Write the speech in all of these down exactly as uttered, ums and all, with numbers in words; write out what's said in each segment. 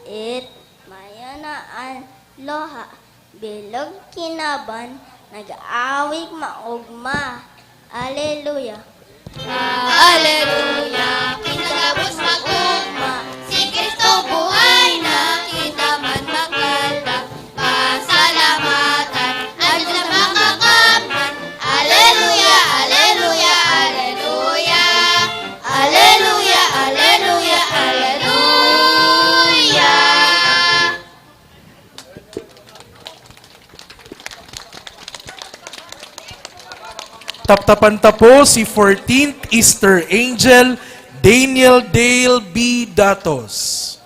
Hait, mayo na an luha, bilog kinaban, nag-aawig maogma. Aleluya! Aleluya! Kita gabos mag-ogma, si Cristo buhay na, kita man magkalda, pasalamatan an Dios na makakamtan. Aleluya! Aleluya! Aleluya! Aleluya! Aleluya! Aleluya! Taptapan ta po si fourteenth Easter Angel, Daniel Dale B. Datos.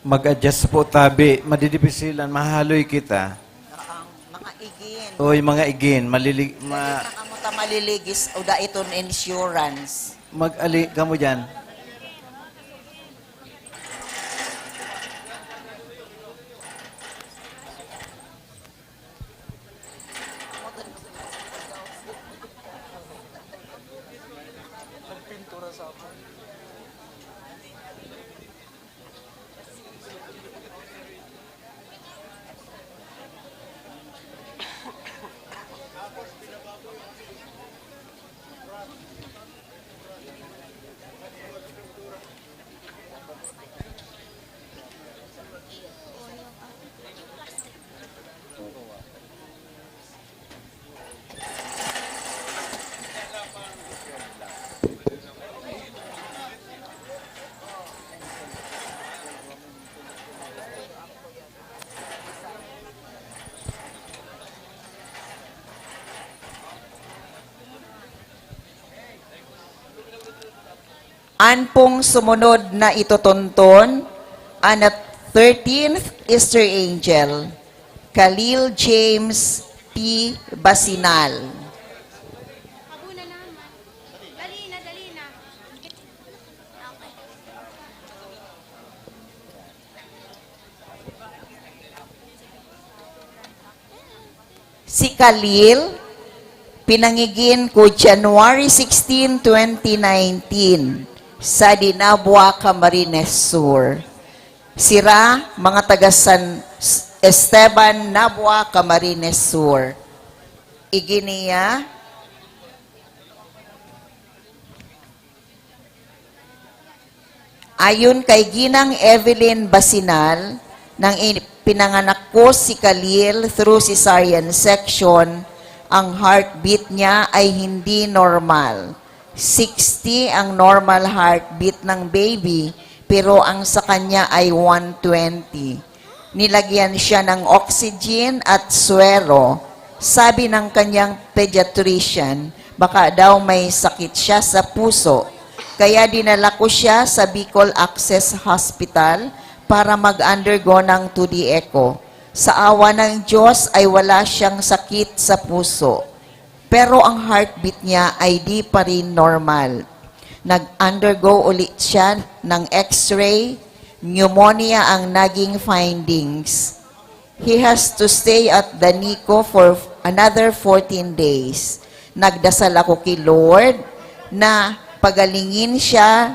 Mag-adjust po tabi, madidipisilan, mahaloy kita. Oo, mga igin. Oy, mga igin, malili-, ma- Dali na kamo ta maliligis, o da iton insurance. Mag-ali kamo diyan. An pong sumunod na itotonton, an thirteenth Easter Angel, Khalil James P. Basinal. Abuna naman. Dali na, dali na. Si Khalil, pinangigin ko January sixteen, twenty nineteen, sa Dinabua, Camarines Sur. Sira, mga taga San Esteban, Nabua, Camarines Sur. Iginiya, Ayon kay Ginang Evelyn Basinal, nang in-, pinanganak ko si Khalil through cesarean section, ang heartbeat niya ay hindi normal. Sixty ang normal heartbeat ng baby, pero ang sa kanya ay one twenty. Nilagyan siya ng oxygen at suero. Sabi ng kanyang pediatrician, baka daw may sakit siya sa puso. Kaya dinala ko siya sa Bicol Access Hospital para mag-undergo ng two D echo. Sa awa ng Diyos ay wala siyang sakit sa puso. Pero ang heartbeat niya ay di pa rin normal. Nag-undergo ulit siya ng X-ray, pneumonia ang naging findings. He has to stay at the NICU for another fourteen days. Nagdasal ako ki Lord na pagalingin siya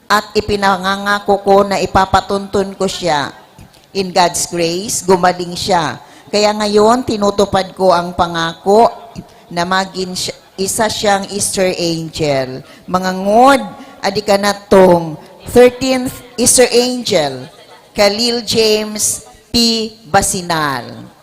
at ipinangangako ko na ipapatuntun ko siya. In God's grace, gumaling siya. Kaya ngayon, tinutupad ko ang pangako na magin siya, isa siyang Easter angel. Mga ngod, adi ka na tong thirteenth Easter angel, Khalil James P. Basinal.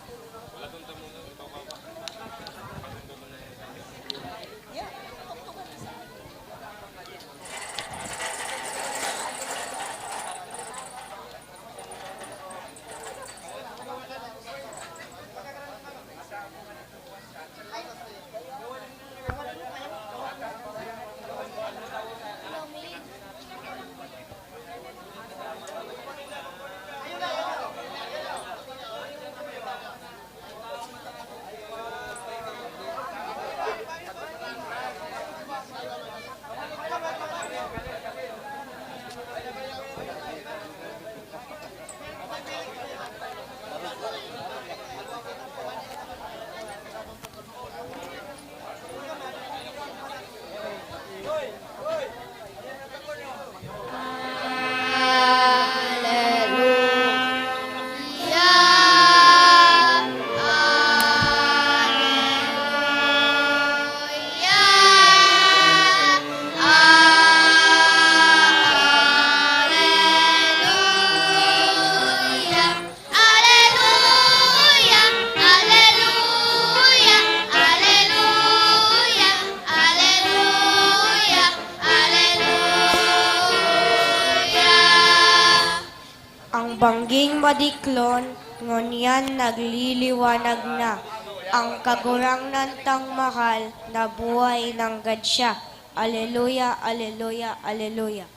Bangging madiklon, ngunyan nagliliwanag na. Ang Kagurangnan tang mahal, nabuhay nanggad siya. Aleluya, aleluya, aleluya.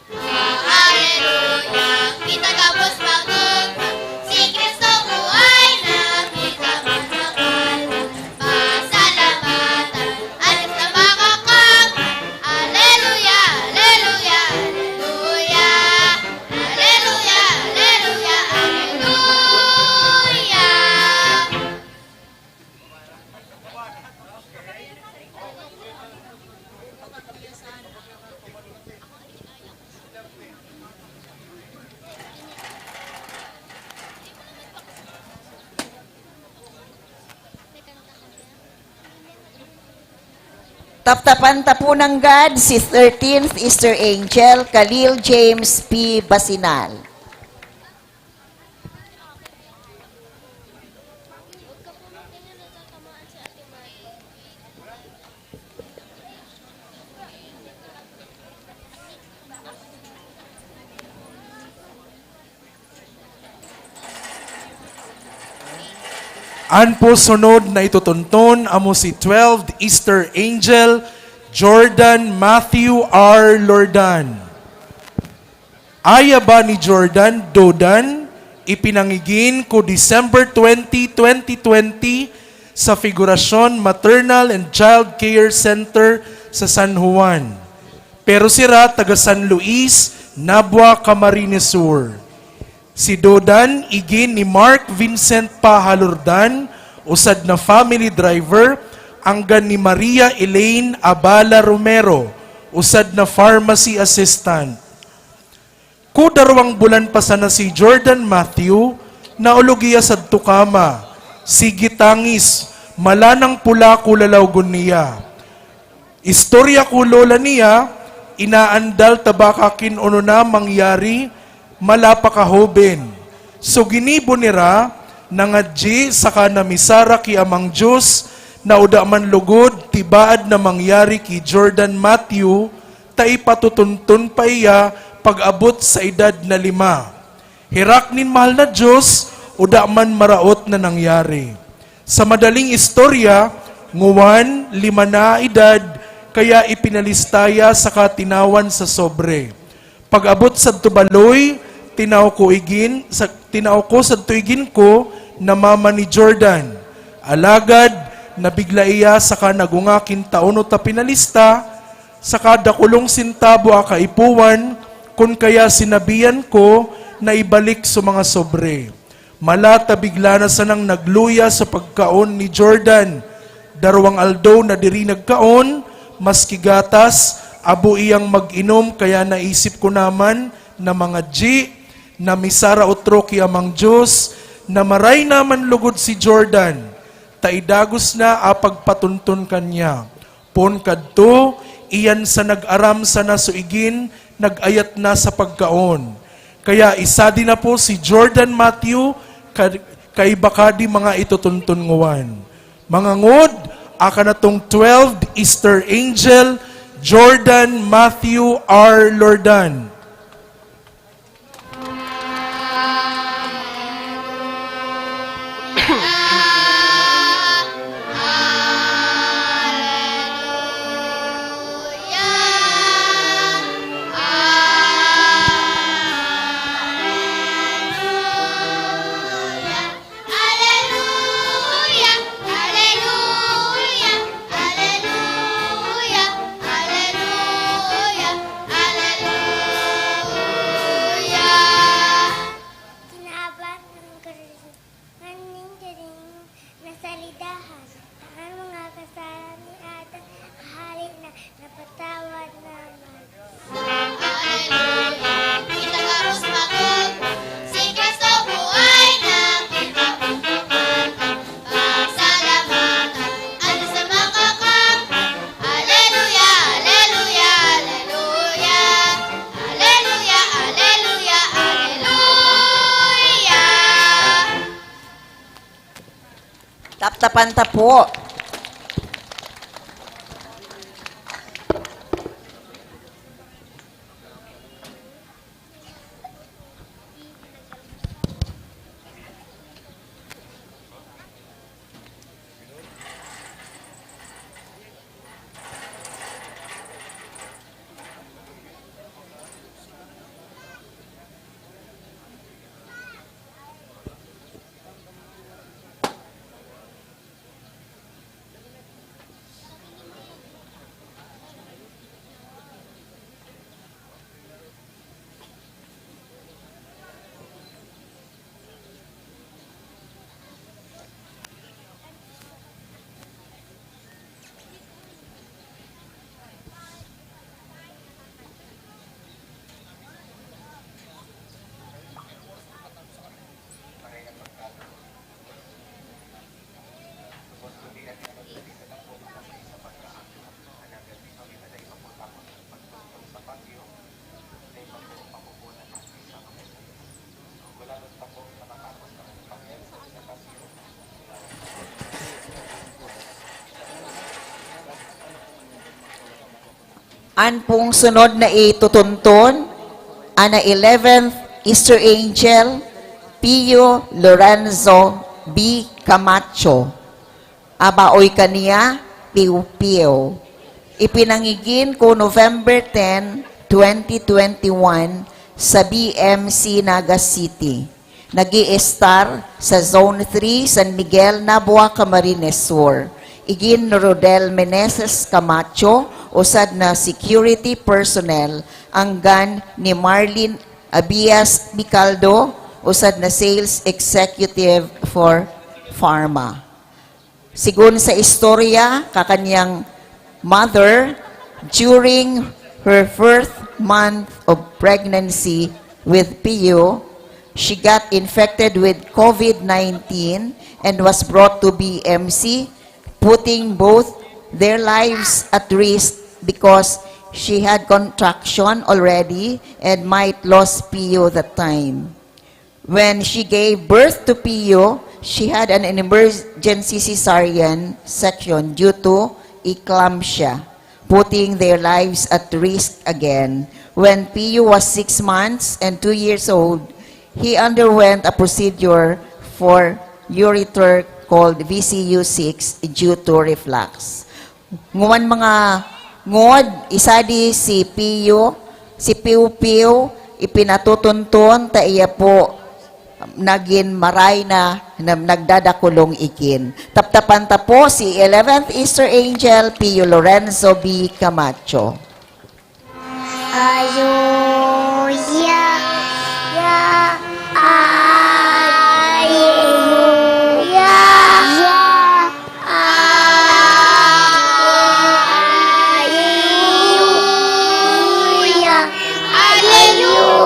Aleluya, kita gabos magugma. Si Cristo buhay na, kita man magpalma. Pasalamatan, alas na makakama. Aleluya, aleluya, aleluya. Aleluya, aleluya, aleluya. Taptapan ta po nanggad si thirteenth Easter Angel, Khalil James P. Basinal. An po sunod na itutunton amo si twelfth Easter Angel, Jordan Matthew R. Lordan. Aya ba ni Jordan Dodan, ipinangigin ko December twenty, twenty twenty, sa Figuracion Maternal and Child Care Center sa San Juan. Pero sira taga San Luis, Nabua, Camarines Sur. Si Dodan, igin ni Mark Vincent Paha Lordan, usad na family driver, anggan ni Maria Elaine Abala Romero, usad na pharmacy assistant. Kudarwang bulan pa sana si Jordan Matthew, naolog iya sadto kama. Sige tangis, malanang pula kulalaw gun niya. Istorya ko lola niya, inaandal ta baka kin ono na mangyari, mala pa kahoben. So ginibo nira, nangadji saka namisara ki Amang Dios, na uda man lugod, tibaad na mangyari ki Jordan Matthew, ta ipatutunton pa iya pag-abot sa edad na lima. Herak nin mahal na Dios, uda man maraot na nangyari. Sa madaling istorya, nguwan, lima na edad, kaya ipinalista iya saka tinawan sa sobre. Pag-abot sadto baloy, tinaw ko igin, sa, tinaw ko sadto igin ko na mama ni Jordan. Alagad, nabigla iya saka nagunga kin taon ta pinalista, saka dakulong sentabo a kaipuhan, kun kaya sinabihan ko na ibalik so mga sobre. Mala ta bigla na sanang nagluya sa pagkaon ni Jordan. Darwang aldaw na diri nagkaon, maski gatas, abo iyang mag-inom, kaya naisip ko naman na mangadji, na misara otro ki Amang Dios, na maray naman lugod si Jordan, ta idagos na a pagpatunton kaniya. Poon kadto, iyan sa nag-aram sana so igin, nag-ayat na sa pagkaon. Kaya isadi na po si Jordan Matthew, ka-, kaiba kadi mga itutunton nguwan. Mga ngod, aka na tong twelfth Easter Angel, Jordan Matthew R. Lordan. Aleluya, aleluya, aleluya, aleluya, aleluya. Kinaban ang Kinaban nin galing na salidahan, ta an mga kasala ni Adan, hali na, napatawad naman. Aleluya! Kita gabos magugma, si Cristo buhay na, kita pagpapata, pasalamatan, alas na makakama. Aleluya! Aleluya! Aleluya! Aleluya! Aleluya! Aleluya! Taptapan ta po. An pong sunod na itutunton, an eleventh Easter Angel, Pio Lorenzo B. Camacho. Abaoy kaniya, Piu Piu. Ipinangigin ko November ten, twenty twenty-one, sa B M C Naga City. Nag-i-estar sa Zone three, San Miguel, Nabua, Camarines Sur. Igin Rodel Meneses Camacho, usad na security personnel, anggan ni Marlene Abias Bicaldo, usad na sales executive for Pharma. Sigon sa istorya, kakaniyang mother, during her first month of pregnancy with Pio, she got infected with COVID nineteen and was brought to B M C, putting both their lives at risk because she had contraction already and might lose Pio that time. When she gave birth to Pio, she had an emergency cesarean section due to eclampsia, putting their lives at risk again. When Pio was six months and two years old, he underwent a procedure for ureter called V C U six due to reflux. Ngunyan mga ngod, isadi si Pio, si Piu Piu, ipinatutunton ta iya po nagin maray na, na nagdadakulong igin. Taptapan ta po si eleventh Easter Angel, Pio Lorenzo B. Camacho. Ayuya, ya, ayuya, ya, ayuya, ayuya,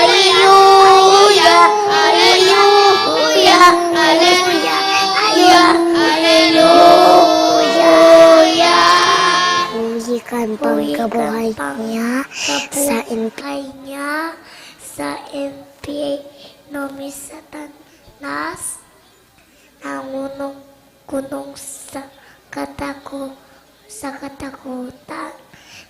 ayuya, ayuya, ayuya, ayuya, ayuya, ayuya. Uwi kan pangkabuhay niya sa impi- niya sa impyerno mi Satanas, nangunong-kunong sa katako-, sa katakotan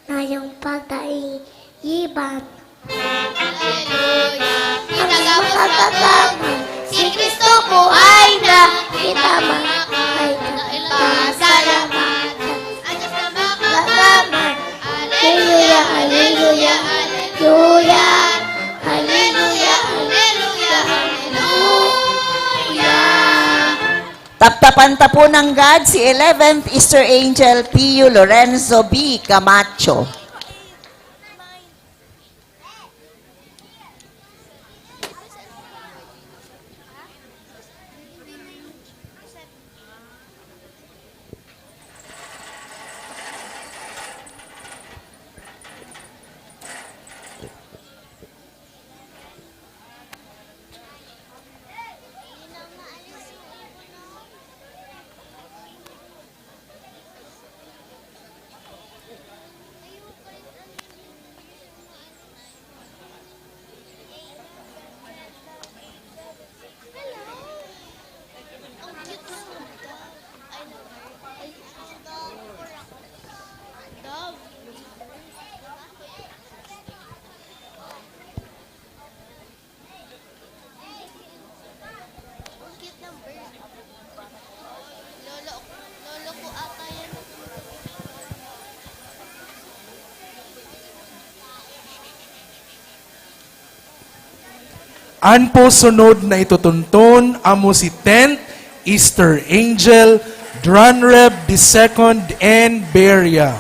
na yung pagdaiiban. Haleluya! Kita gabos pagkaman, si Kristo buhay na, kita mga buhay na, pasalamatan. Ang Diyos na makakaman. Haleluya, haleluya, haleluya. Haleluya, haleluya, haleluya. Taptapan ta po nanggad si eleventh Easter Angel Pio Lorenzo B. Camacho. An po sunod na itutunton amo si tenth Easter Angel, Dranreb the second, and Beria.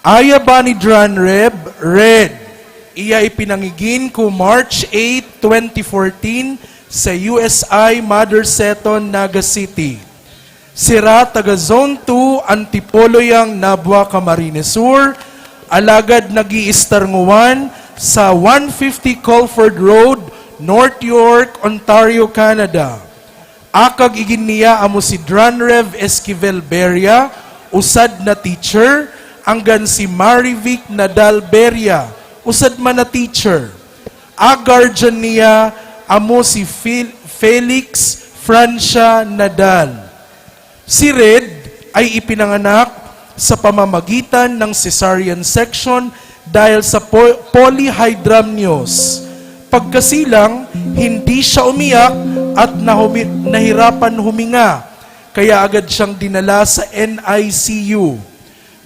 Aya ba ni Dranreb, Red. Iya ipinangigin ko March eight, twenty fourteen, sa U S I Mother Seton, Naga City. Sira taga Zone two, Antipolo yang Nabua, Camarines Sur, alagad nag-iistar nguan sa one fifty Colford Road, North York, Ontario, Canada. Akag igin niya amo si Dranrev Esquivel Beria, usad na teacher, anggan si Marivic Nadal Beria, usad man na teacher. Ang guardian niya amo si Fel-, Felix Francia Nadal. Si Red, ay ipinanganak sa pamamagitan ng cesarean section dahil sa po-, polyhydramnios. Pagkasilang, hindi siya umiyak at nahumi-, nahirapan huminga, kaya agad siyang dinala sa N I C U.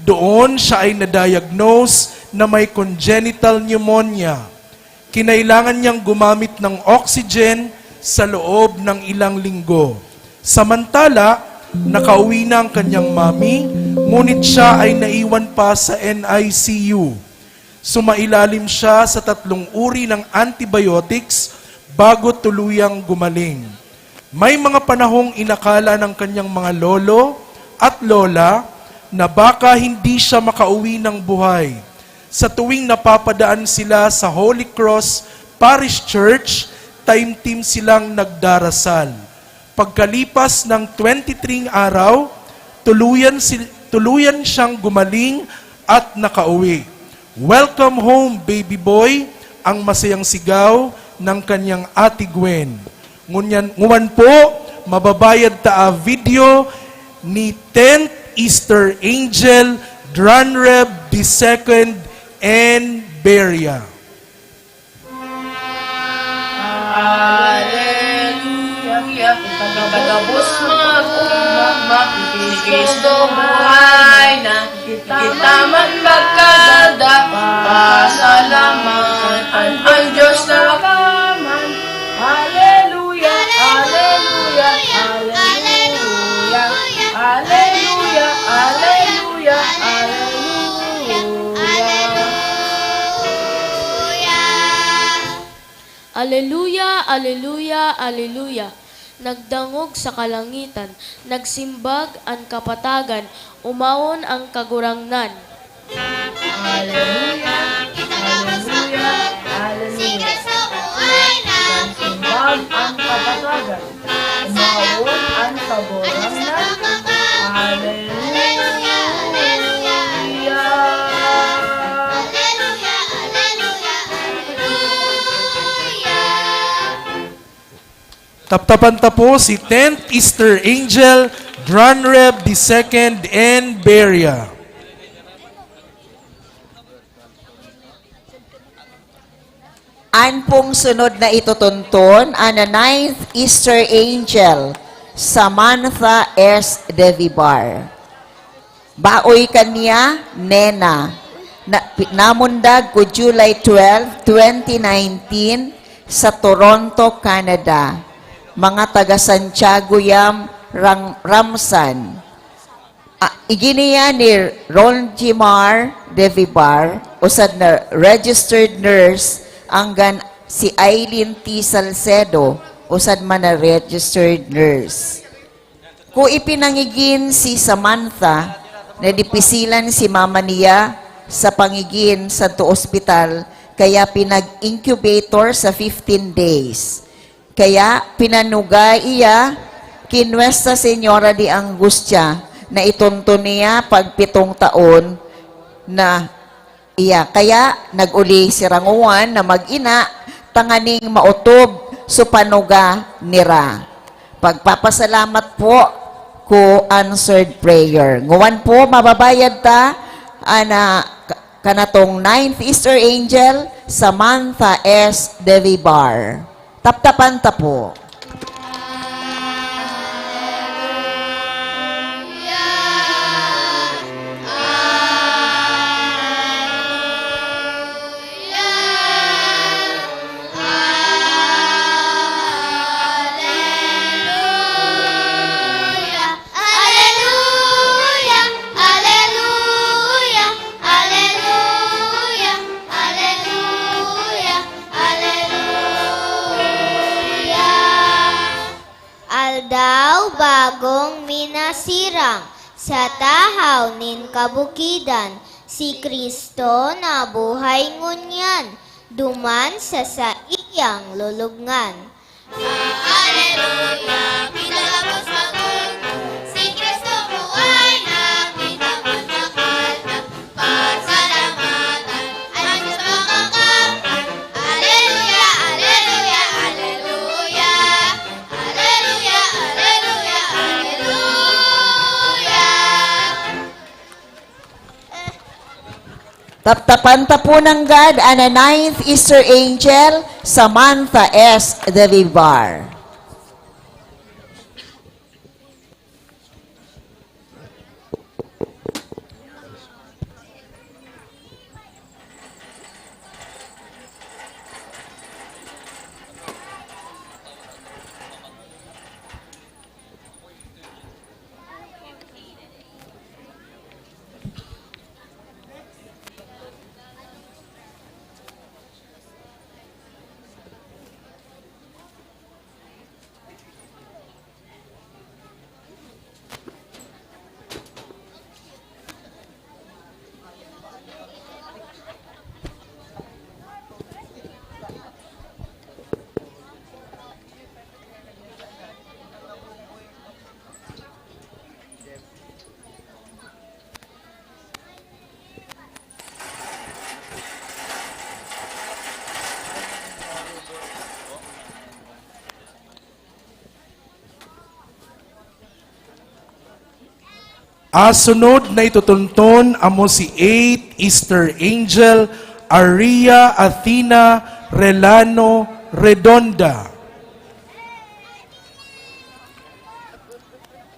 Doon, siya ay na-diagnose na may congenital pneumonia. Kinailangan niyang gumamit ng oxygen sa loob ng ilang linggo. Samantala, nakauwi na ang kanyang mami, ngunit siya ay naiwan pa sa N I C U. Sumailalim siya sa tatlong uri ng antibiotics bago tuluyang gumaling. May mga panahong inakala ng kanyang mga lolo at lola na baka hindi siya makauwi ng buhay. Sa tuwing napapadaan sila sa Holy Cross Parish Church, taimtim silang nagdarasal. Pagkalipas ng twenty-three araw, tuluyan si-, tuluyan siyang gumaling at nakauwi. "Welcome home, baby boy," ang masayang sigaw ng kanyang Ate Gwen. Ngunyan, nguwan po, mababayad ta a video ni tenth Easter Angel, Dranreb the second, and Beria. Aleluya. Ikagabos mag-ugma, si Cristo buhay na. Kita man magkada, pasalamatan an Diyos na makaman. Aleluya, aleluya, aleluya. Aleluya, aleluya, aleluya. Aleluya, aleluya, aleluya. Nagdangog sa kalangitan, nagsimbag an kapatagan, umawon an Kagurangnan. Aleluya, aleluya, aleluya. Si Cristo buhay na. Nagsimbag an kapatagan, umawon an Kagurangnan. Aleluya. Taptapan ta po si tenth Easter Angel, Dranreb the second, and Beria. An pong sunod na itutunton, an ninth Easter Angel, Samantha S. De Vivar. Baoy kaniya, Nena. Na, pi-, namundag ko July twelve, twenty nineteen, sa Toronto, Canada. Mga taga Santiago yam, Rang-, Ramsan. Ah, iginiya ni Ron Jimar De Vivar, usad na registered nurse, anggan si Aileen T. Salcedo, usad man na registered nurse. Kung ipinangigin si Samantha, nadipisilan si mama niya sa pangigin sadto ospital, kaya pinag-incubator sa fifteen days. Kaya pinanuga iya ki Nuestra Señora de Angustia na itunton niya pag pitong taon na iya. Kaya nag-uli si Ranguan na mag-ina tanganing maotob so panuga nira. Pagpapasalamat po ko answered prayer. Nguwan po, mababayad ta, ana, ka-, kanatong ninth Easter Angel, Samantha S. De Vivar. Taptapan ta po. Aleluya, aleluya, aleluya, aleluya, aleluya, aleluya. Aldaw bagong minasirang sa tahaw nin kabukidan, si Cristo nabuhay ngunyan, duman sa saiyang lulubngan. Aleluya, pinalabos magugma, si Cristo buhay na, pinapasakal na, pasalamatan an Diyos makakamtan. Aleluya, aleluya, aleluya. Aleluya, aleluya, aleluya. Taptapan ta po nanggad an ninth Easter Angel, Samantha S. De Vivar. Asunod na itutunton amo si eighth Easter Angel Aria Athena Relano Redonda.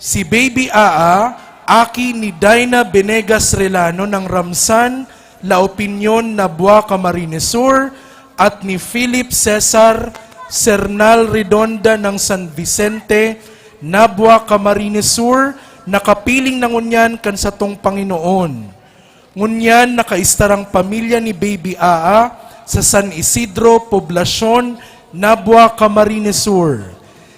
Si Baby Aa, aki ni Dina Benegas Relano ng Ramsan, La Opinion, Nabua, Camarines Sur, at ni Philip Cesar Sernal Redonda ng San Vicente, Nabua, Camarines Sur, nakapiling na ngunyan kan satong Panginoon. Ngunyan nakaistarang pamilya ni Baby Aa sa San Isidro, Poblacion, Nabua, Camarines Sur.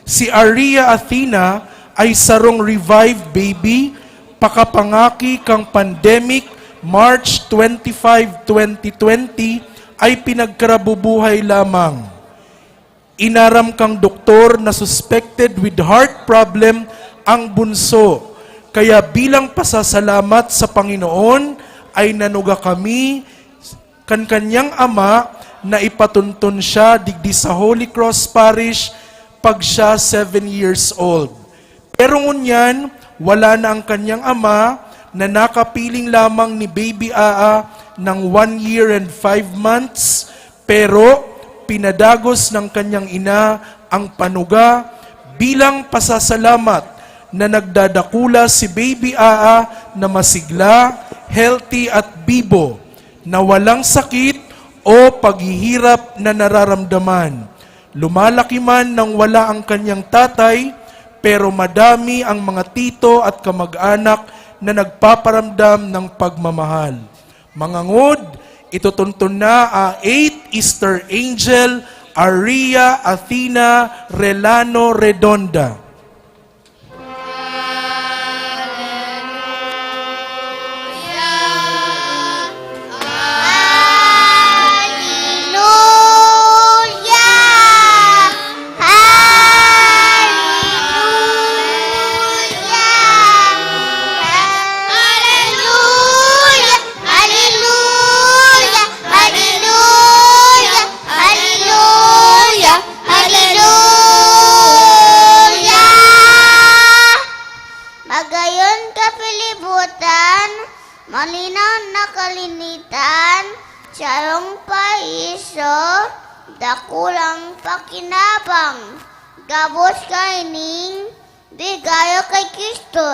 Si Aria Athena ay sarong revived baby, pakapangaki kan pandemic, March twenty-five, twenty twenty, ay pinagkarabubuhay lamang. Inaram kan doktor na suspected with heart problem ang bunso, kaya bilang pasasalamat sa Panginoon ay nanuga kami kan kanyang ama na ipatunton siya digdi sa Holy Cross Parish pag siya seven years old. Pero ngunyan, wala na ang kanyang ama na nakapiling lamang ni Baby Aa ng one year and five months, pero pinadagos ng kanyang ina ang panuga bilang pasasalamat na nagdadakula si Baby Aa na masigla, healthy at bibo, na walang sakit o paghihirap na nararamdaman. Lumalaki man nang wala ang kanyang tatay, pero madami ang mga tito at kamag-anak na nagpaparamdam ng pagmamahal. Mga ngod, itutunton na a eighth Easter Angel, Aria Athena Relano Redonda. Haleluya! Haleluya! Magayon ka pilibutan, malinaw na kalinitan, sarong paiso, dakulang pakinabang, gabos kaining, bigayo kay Kristo.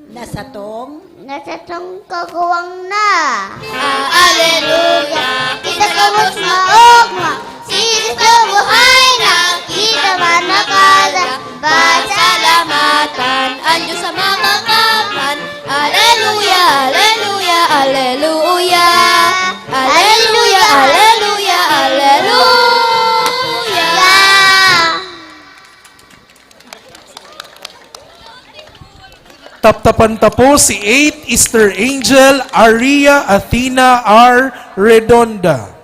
Na satong? Na satong kagawang na. Ah, aleluya! Kita gabos maogma. Si Cristo buhay na. Kita man makaga. Pasalamatan ang Diyos sa mga kapan. Aleluya, aleluya, aleluya. Aleluya, aleluya, aleluya. Taptapan ta po si eighth Easter Angel Aria Athena R. Redonda.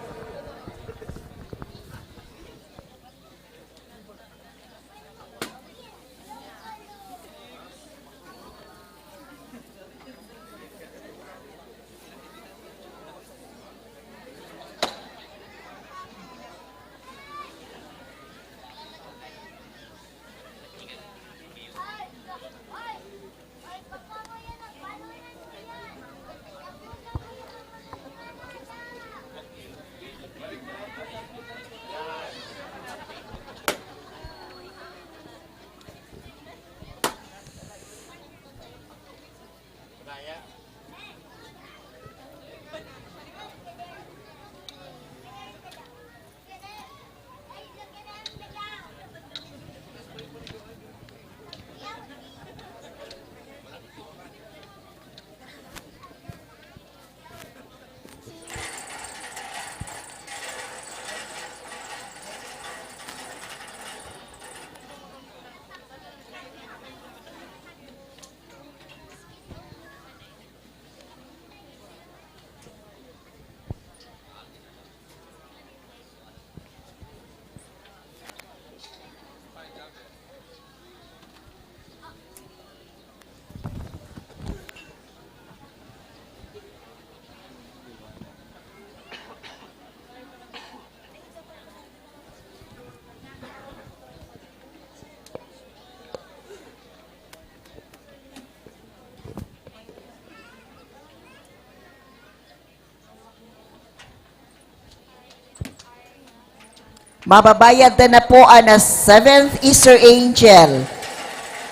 Mababayad na po ang seventh Easter Angel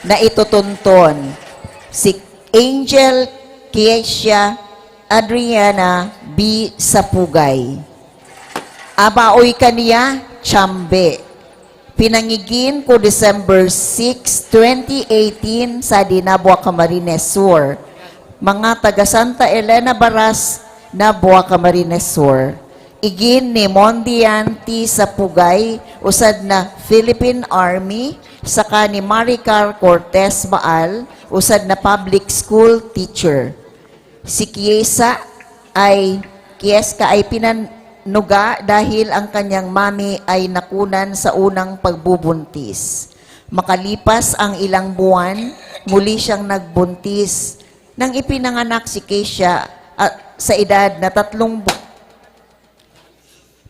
na itutunton, si Angel Kesia Adriana B. Sapugay. Abaoy kaniya, Chambe. Pinangigin ko December six, twenty eighteen, sa Dinabua, Camarines Sur. Mga taga Santa Elena Baras, Nabua, Camarines Sur. Igin ni Mondian T. Sapugay, usad na Philippine Army, saka ni Maricar Cortez Baal, usad na public school teacher. Si Kiesa ay, Kieska ay pinanuga dahil ang kanyang mami ay nakunan sa unang pagbubuntis. Makalipas ang ilang buwan, muli siyang nagbuntis. Nang ipinanganak si Kesia, ah, sa edad na tatlong bu-,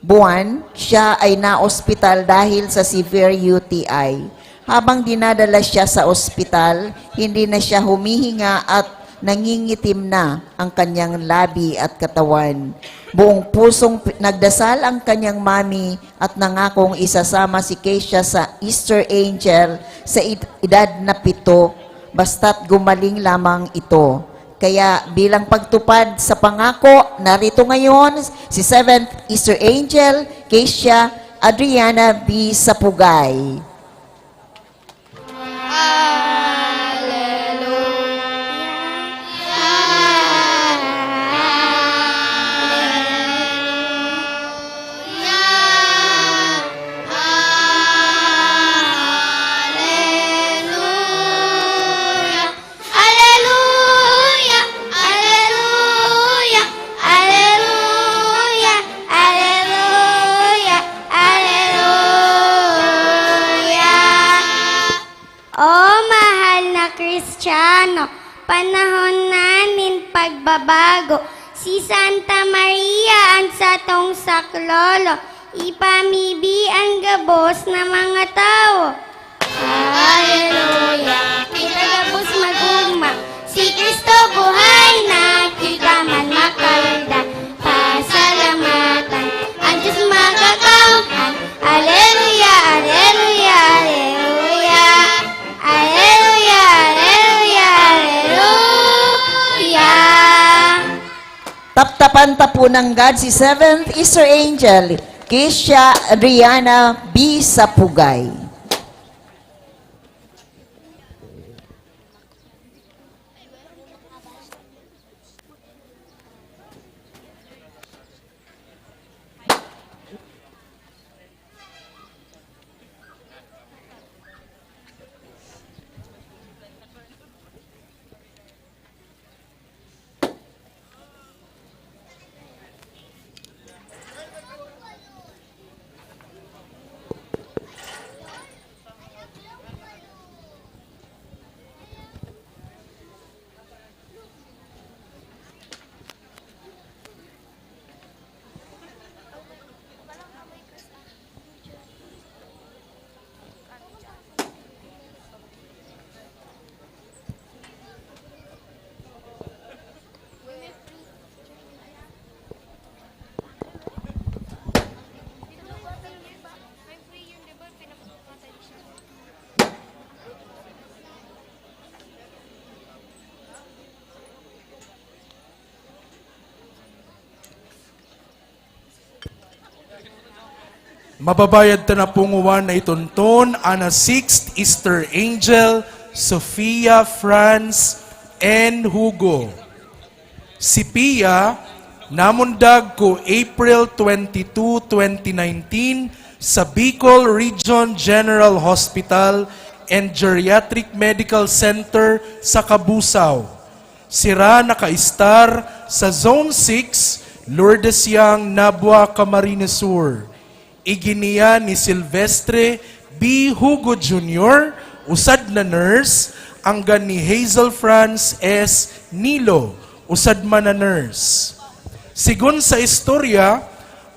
buwan, siya ay naospital dahil sa severe U T I. Habang dinadala siya sa ospital, hindi na siya humihinga at nangingitim na ang kanyang labi at katawan. Buong pusong pi-, nagdasal ang kanyang mami at nangakong isasama si Kesia sa Easter Angel sa ed-, edad na pito, basta't gumaling lamang ito. Kaya bilang pagtupad sa pangako, narito ngayon si seventh Easter Angel, Kesia Adriana B. Sapugay. Aleluya! Aleluya! Aleluya! Aleluya! Aleluya! O mahal na Kristiyano, panahon na nin pagbabago. Si Santa Maria an satong saklolo, ipamibi an gabos na mga tawo. Aleluya! Kita gabos mag-ogma, si Cristo buhay na, kita man makalda, pasalamatan an Diyos makakaonghan. Aleluya! Aleluya! Aleluya! Aleluya! Aleluya! Aleluya! Taptapan ta po nanggad si seventh Easter Angel, Kesia Adriana B. Sapugay. Mababayad ta na pungowan na itonton ana sixth Easter Angel, Sofia Franz N. Hugo. Si Pia namundag ko April twenty-two, twenty nineteen, sa Bicol Region General Hospital and Geriatric Medical Center sa Cabusao. Sira nakaistar sa Zone six, Lourdes Yang, Nabua, Camarines Sur. Iginiya ni Silvestre B. Hugo Junior, usad na nurse, anggan ni Hazel Franz S. Nilo, usad man na nurse. Sigon sa istorya,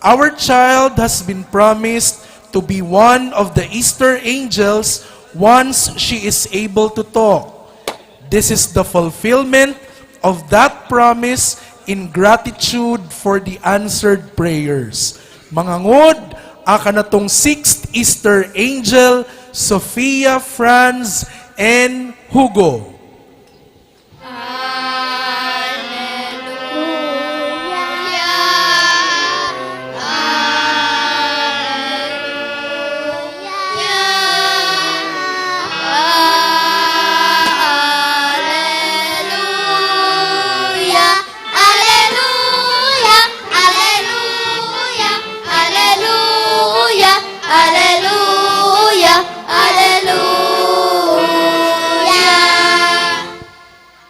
our child has been promised to be one of the Easter angels once she is able to talk. This is the fulfillment of that promise in gratitude for the answered prayers. Mangangod, aka natong sixth Easter Angel, Sofia Franz N. Hugo.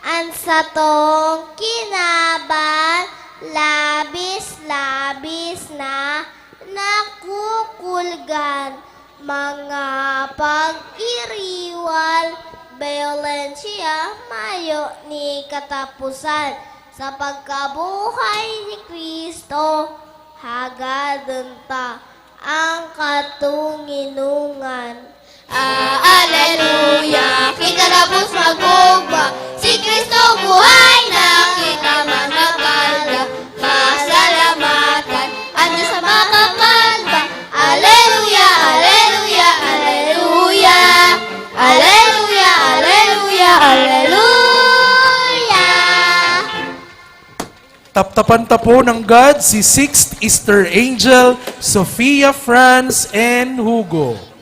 An satong kinaban, labis-labis na nakukulgan, mga pag-iriwal, bayolensya, mayo ni kataposan. Sa pagkabuhay ni Cristo, hagaden ta ang katonginongan. Ah, aleluya! Kita gabos mag-ugma, si Cristo buhay na, kita man mapalda, pasalamatan an Diyos sa makakalda. Aleluya, aleluya, aleluya! Aleluya, aleluya, aleluya! Taptapan ta po ng God si sixth Easter Angel, Sofia Franz N. Hugo.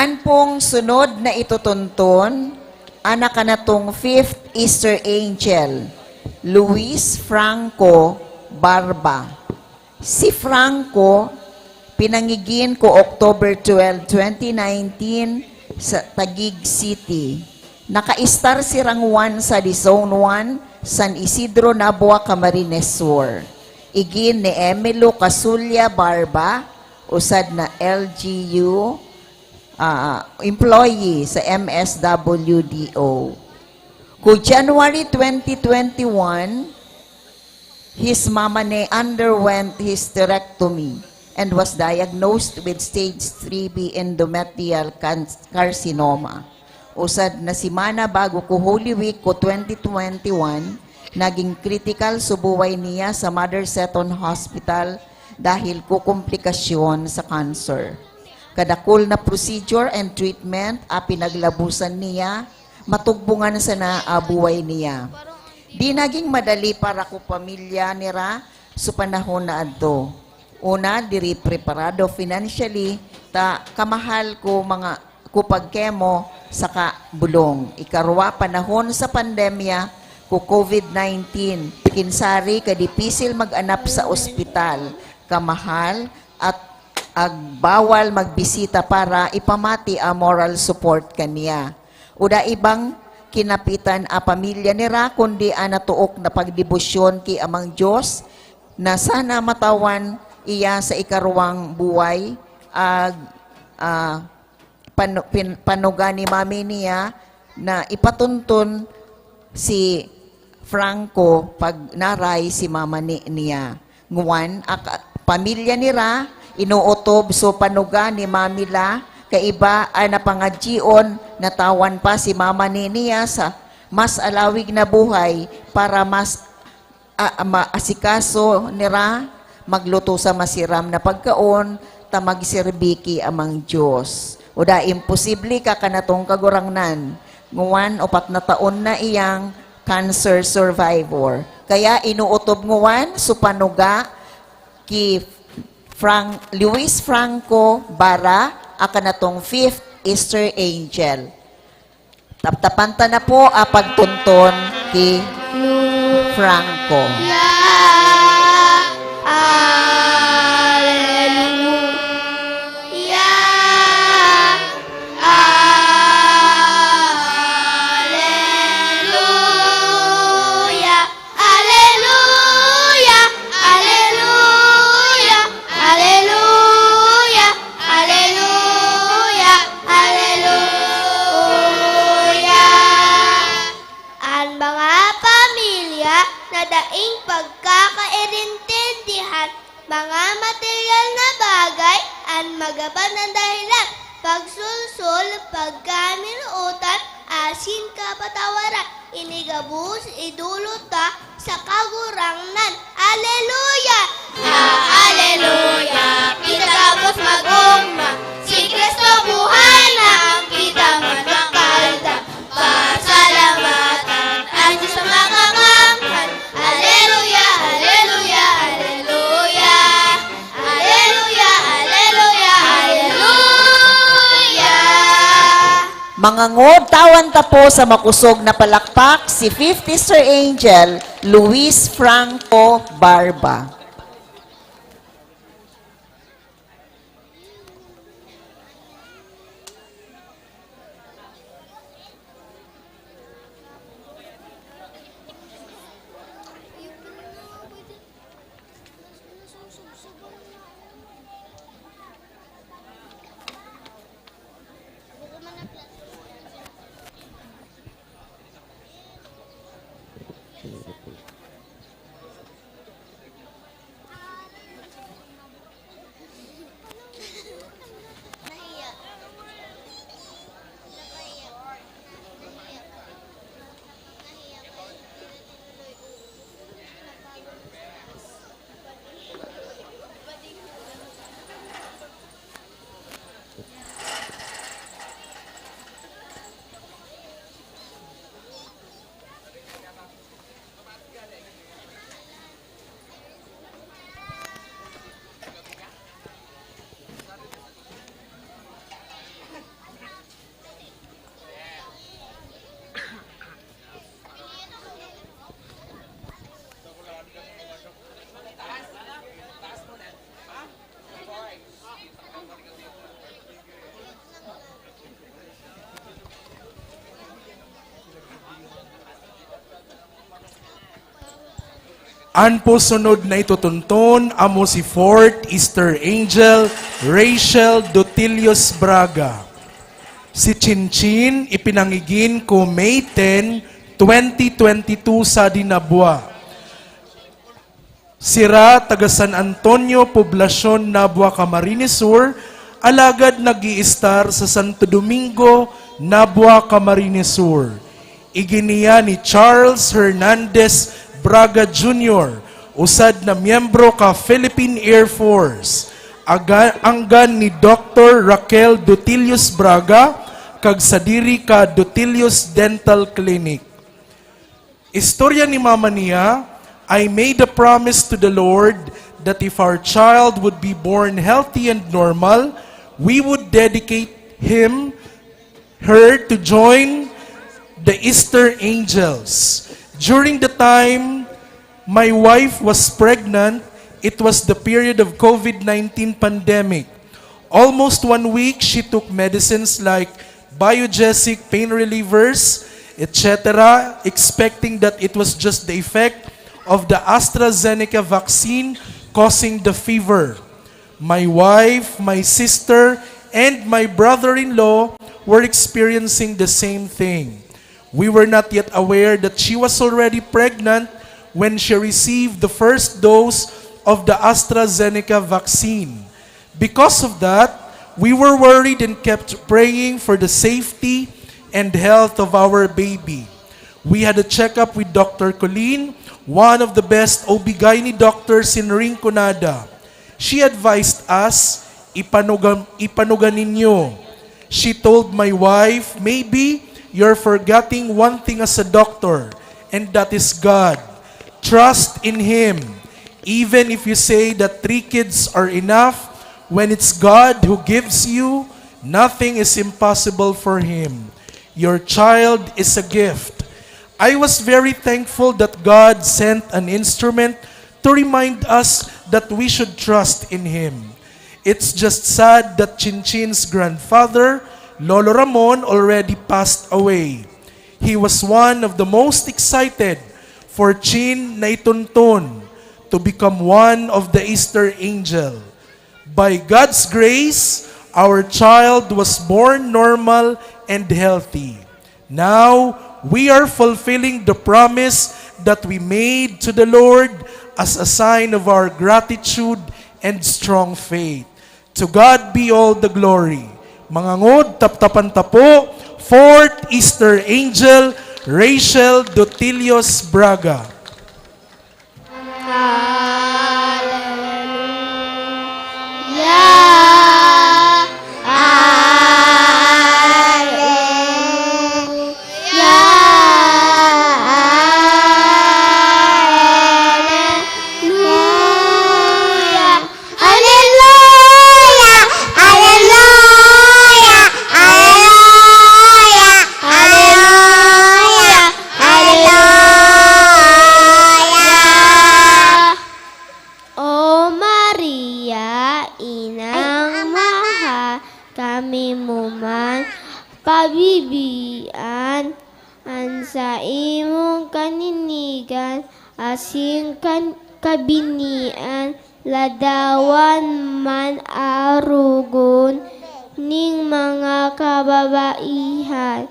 An pong sunod na itutunton, an nakanatong fifth Easter Angel, Luis Franco Barba. Si Franco, pinangigin ko October twelve, twenty nineteen, sa Taguig City. Nakaistar si Rangwan sa di Zone one, San Isidro, Nabua, Camarines Sur. Igin ni Emilio Casulla Barba, usad na L G U, ah, employee sa M S W D O. Ku January twenty twenty-one, his mama ne underwent hysterectomy and was diagnosed with stage three B endometrial can-, carcinoma. Usad na semana bago ku Holy Week ku twenty twenty-one, naging critical su buhay niya sa Mother Seton Hospital dahil ku komplikasyon sa cancer. Kadakul na procedure and treatment a pinaglabusan niya, matugbungan sana a buhay niya. Di naging madali para ku pamilya nira su panahon na adto. Una, diri preparado financially, ta kamahal ku mga ku pag-chemo saka bulong. Ikarwa, panahon sa pandemya ku COVID nineteen, kinsari ka dipisil mag-anap sa ospital, kamahal, at ag bawal magbisita para ipamati a moral support kaniya. Uda ibang kinapitan a pamilya nira, kundi an natuok na pagdebosyon ki Amang Dios, na sana matawan iya sa ikarwang buhay, ag, ah, panu-, pin-, panuga ni mami niya na ipatunton si Franco pag naray si mama ni-, niya. Ngwan, ak-, pamilya nira, inootob su panuga ni mami la, kaiba an napangadyion, natawan pa si mama ni-, niya sa mas alawig na buhay para mas a-, maasikaso nira, magluto sa masiram na pagkaon, ta magserbi ki Amang Dios. Uda, imposible ka kanatong Kagurangnan. Ngwan, upat na taon na iyang cancer survivor. Kaya inootob ngwan su panuga ki Fran-, Luis Franco Barra, a kanatong fifth Easter Angel. Taptapan ta na po a pagtunton ki Franco. Aleluya! Aleluya! Aleluya! Aleluya! Aleluya! An mga pamilya na daing pagkakairintindihan, mga material na bagay an magabat na dahilan, pagsulsol, pagkaminuotan, asin kapatawaran. Ini gabos idolot ta sa Kagurangnan. Aleluya! Aleluya! Kita gabos mag-ogma, si Cristo buhay na, kita man makalda. Pasalamatan an Diyos sa mga kamhan. Aleluya! Aleluya! Aleluya! Aleluya! Aleluya! Aleluya! Mga ngod, tawan ta po sa makosog na palakpak si fifth Easter Angel Luis Franco Barba. An pusunod na itutunton amo si Fourth Easter Angel Rachel Dotilios Braga. Si Chinchin ipinangigin ko May ten, twenty twenty-two sa Dinabua. Sira, taga San Antonio, Poblacion, Nabua, Camarines Sur, alagad nag-iistar sa Santo Domingo, Nabua, Camarines Sur. Iginiya ni Charles Hernandez Braga Junior, usad na miyembro ka Philippine Air Force. Aga-, anggan ni Doktor Raquel Dotilios Braga, kag sadiri ka Dotilios Dental Clinic. Istorya ni mama niya, "I made a promise to the Lord that if our child would be born healthy and normal, we would dedicate him, her to join the Easter angels." During the time my wife was pregnant, it was the period of COVID nineteen pandemic. Almost one week, she took medicines like Biogesic pain relievers, et cetera, expecting that it was just the effect of the AstraZeneca vaccine causing the fever. My wife, my sister, and my brother-in-law were experiencing the same thing. We were not yet aware that she was already pregnant when she received the first dose of the AstraZeneca vaccine. Because of that, we were worried and kept praying for the safety and health of our baby. We had a checkup with Doctor Colleen, one of the best O B gyne doctors in Rinconada. She advised us, "Ipanuga-, ipanuga ninyo." She told my wife, "Maybe you're forgetting one thing as a doctor, and that is God. Trust in Him. Even if you say that three kids are enough, when it's God who gives you, nothing is impossible for Him. Your child is a gift." I was very thankful that God sent an instrument to remind us that we should trust in Him. It's just sad that Chinchin's grandfather, Lolo Ramon, already passed away. He was one of the most excited for Chin na itunton to become one of the Easter angel. By God's grace, our child was born normal and healthy. Now, we are fulfilling the promise that we made to the Lord as a sign of our gratitude and strong faith. To God be all the glory. Mga ngod, taptapan ta po, Fourth Easter Angel, Rachel Dotilios Braga. Hallelujah. Hallelujah. Hallelujah. Hallelujah. Hallelujah. Hallelujah. Hallelujah. O Maria, Inang mahal, kami mo man pabibian, an saimong kaninigan asin kan-, kabinian, ladawan man arogon ning mga kababaihan.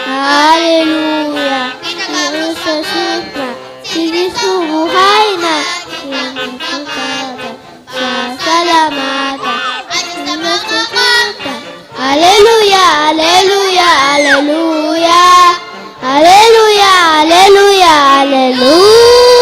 Hallelujah! Pinagabos sa sugma, si Kristo buhay na, siyang nagkakata, sasalamatan, at sa mga kata. Hallelujah! Hallelujah! Hallelujah! Hallelujah! Hallelujah! Hallelujah!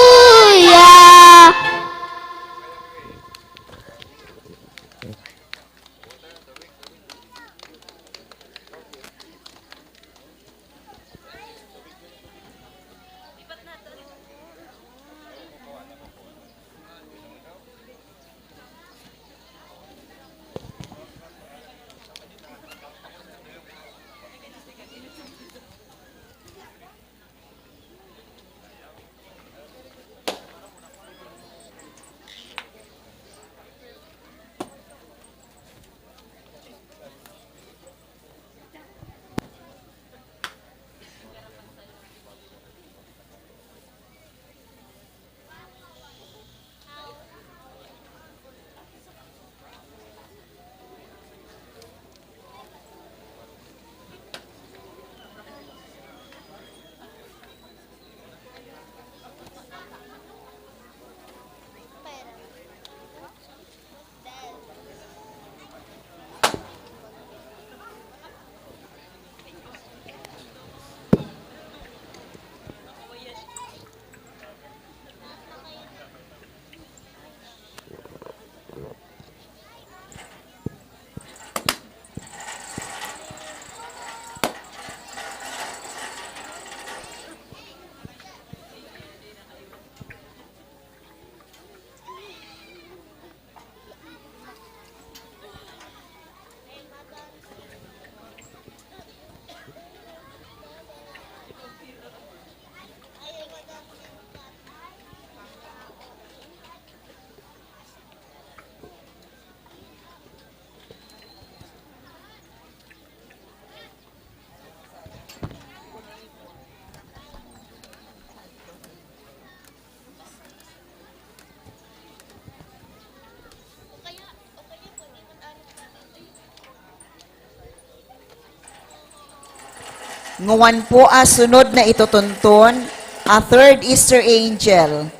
Nguwan po a sunod na itutunton, a third Easter angel,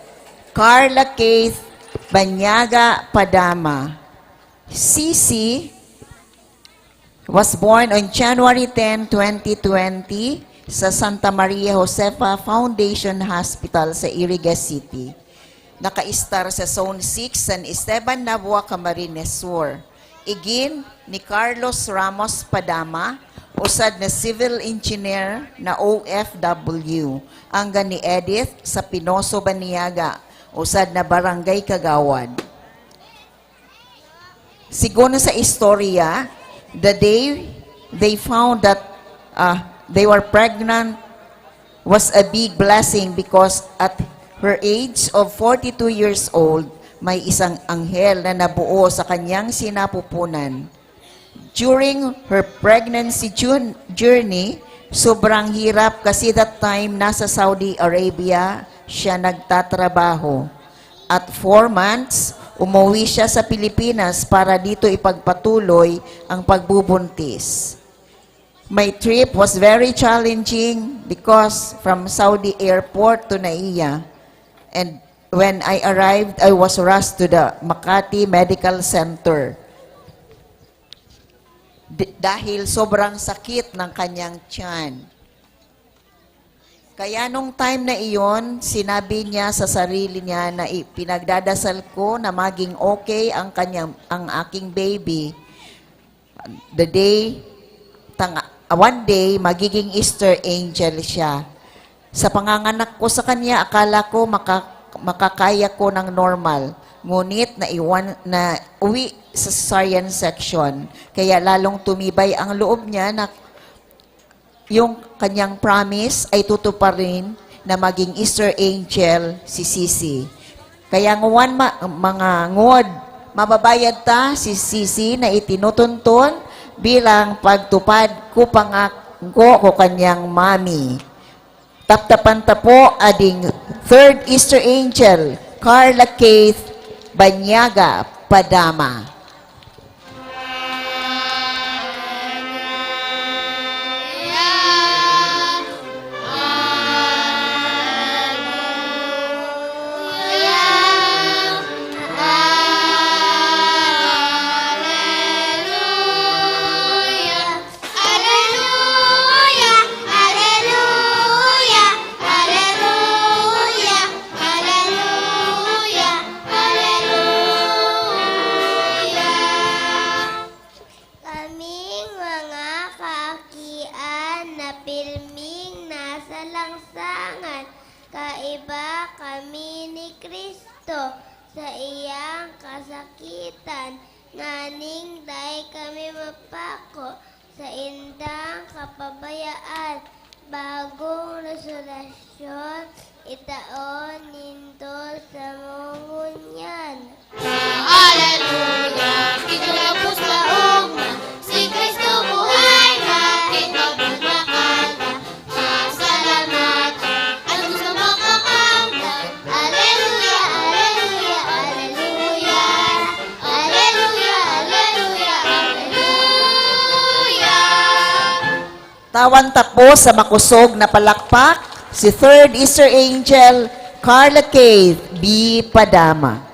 Carla Keith Banyaga Padama. Sisi was born on January ten, twenty twenty, sa Santa Maria Josefa Foundation Hospital sa Iriga City. Nakaistar sa Zone six, San Esteban, Nabua, Camarines Sur. Igin ni Carlos Ramos Padama, usad na civil engineer na O F W, angga ni Edith sa Pinoso, Baniaga, usad na barangay kagawad. Sigon sa istorya, the day they found that, ah, they were pregnant was a big blessing because at her age of forty-two years old, may isang anghel na nabuo sa kanyang sinapupunan. During her pregnancy jun-, journey, sobrang hirap kasi that time nasa Saudi Arabia siya nagtatrabaho. At four months, umuwi siya sa Pilipinas para dito ipagpatuloy ang pagbubuntis. My trip was very challenging because from Saudi airport to Naiya, and when I arrived, I was rushed to the Makati Medical Center. D-, dahil sobrang sakit ng kanyang tiyan. Kaya nung time na iyon, sinabi niya sa sarili niya na ipinagdadasal ko na maging okay ang kanyang, ang aking baby. The day, tang-, one day, magiging Easter angel siya. Sa panganganak ko sa kanya, akala ko maka-, makakaya ko ng normal. Ngunit naiwan, nauwi sa cesarean section. Kaya lalong tumibay ang loob niya na yung kanyang promise ay tutuparin na maging Easter angel si Sisi. Kaya nguwan ma-, mga ngod, mababayad ta si Sisi na itinutuntun bilang pagtupad ko pangako ko kanyang mami. Taptapan ta po ading third Easter angel, Carla Keith Banyaga Padama. Kaming mga kaakian na pirming nasa langsangan, kaiba kami ni Cristo sa iyang kasakitan, nganing dai kami mapako sa indang kapabayaan. Bagong resurreksyon, itao nindo sa ngunyan. Aleluya! Kinulabos na ugma, si Cristo buhay na, kinabang na kanta, pasalamatan, ang gusto makakamtan. Aleluya, aleluya, aleluya. Aleluya, aleluya, aleluya. Tawan ta po sa makosog na palakpak si Third Easter Angel, Carla Keith B. Padama.